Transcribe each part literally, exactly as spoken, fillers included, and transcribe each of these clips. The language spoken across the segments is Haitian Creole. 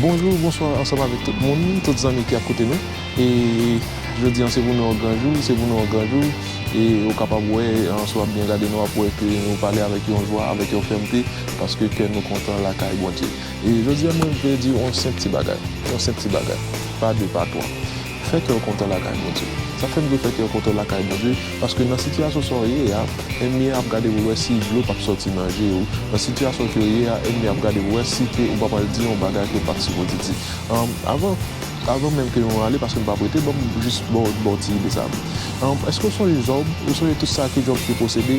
Bonjou, bonswa ansanm avèk tout moun, tout zanmi ki ap koute nou. E jodi an se pou nou yon gran jou, se pou nou yon gran jou. E ou kapab wè, an, si w ap byen gade nou, w ap wè ke nou pale avèk yon jwa, avèk yon fèmte, paske kè nou kontan lakay Bondye. E jodi an mwen vle di yon senp ti bagay, yon senp ti bagay, pa de, pa twa. Fè kè w kontan lakay Bondye. Sa fè m vle fè kè w kontan lakay Bondye, paske nan sitiyasyon sa w ye a, ènmi an ap gade pou l wè si dlo p ap sòti nan je w. Nan sitiyasyon ke w ye a, ènmi an ap gade pou l wè si ke ou pa pral di yon bagay ke w pa t sipoze di. Anm, avan, avan menm ke nou ale, paske m p ap rete, ban m jis ba w, ba w ti ide sa. Anm, èske w sonje Jòb? Ou sonje tout sa ke Jòb te posede?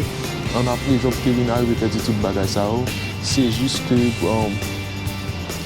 Ann, apre Jòb te vin arive pèdi tout bagay sa yo, se jis ke, anm,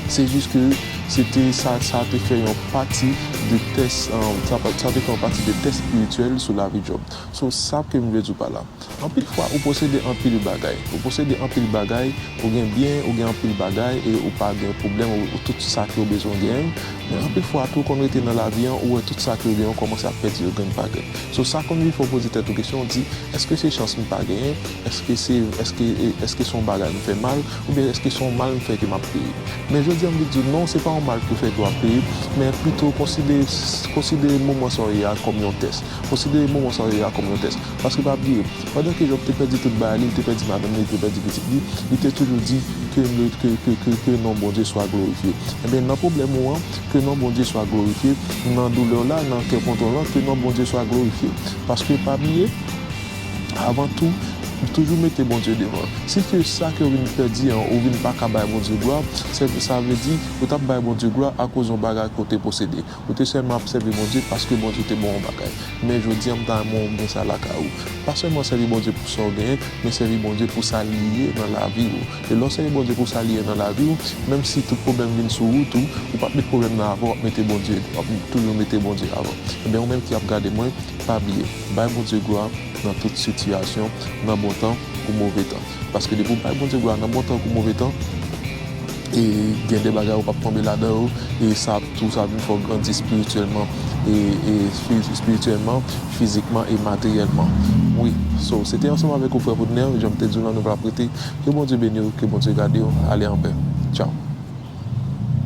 se jis ke se te, sa, sa te fè yon pati de tès, anm, sa, sa te fè yon pati de tès espirityèl sou lavi Jòb. So, sa ke m vle di w pa la. Anpil fwa, ou posede anpil bagay. Ou posede anpil bagay, ou gen byen, ou gen anpil bagay, e ou pa gen pwoblèm, ou, ou tout sa ke w bezwen genyen. Men anpil fwa tou, ou konn rete nan lavi an, ou wè tout sa ke w genyen, ou kòmanse ap pèdi yo grenn pa grenn. So, sa konn vin fè w poze tèt ou kesyon, w di, èske se chans m pa genyen? Èske se, èske, èske se yon bagay m fè mal? Oubyen èske se yon mal m fè ke m ap peye? Men jodi an, m vin di w, non, se pa yon mal ke w fè ke w ap peye, men pito konsidere, konsidere moman sa w ye a kòm yon tès. Konsidere moman sa w ye a kòm yon tès. Paske pa bliye, pandan ke Jòb te pèdi tout bagay li, li te pèdi madanm li, li te pèdi pitit li, li te toujou di ke, ke, ke, ke, ke non Bondye swa glorifye. Ebyen, nan pwoblèm ou an, ke non Bondye swa glorifye, nan doulè w la, nan kè kontan w lan, ke non Bondye swa glorifye. Paske pa bliye, avan tou, toujou mete Bondye devan. Si ke sa ke w vin pèdi an, ou vin pa ka bay Bondye glwa, se, sa vle di, ou t ap bay Bondye glwa akoz yon bagay ke w te posede. Ou te sèlman ap sèvi Bondye paske Bondye te ba w yon bagay. Men jodi an, m ta renmen w gen sa lakay ou. Pa sèlman sèvi Bondye pou sa w genyen, men sèvi Bondye pou sa li ye nan lavi w. E lè w sèvi Bondye pou sa li ye nan lavi w, menm si tout pwoblèm vin sou wout ou, ou p ap met pwoblèm nan avan, w ap mete Bondye, w ap toujou mete Bondye avan. Ebyen, ou menm ki ap gade mwen, pa bliye, bay Bondye glwa nan tout sitiyasyon, nan bon tan ou move tan. Paske depi w bay Bondye glwa nan bon tan kou move tan, e gen de bagay ou p ap tonbe ladan yo, e sa ap tou, sa ap vin fè w grandi espirityèlman, e, e fi-, espirityèlman, fizikman e materyèlman. Wi, so, se te ansanm avèk ou, frè Rodner, jan m te di w lan, nou pral ap rete. Ke Bondye beni w, ke Bondye gade w, ale anpè. Tchaw.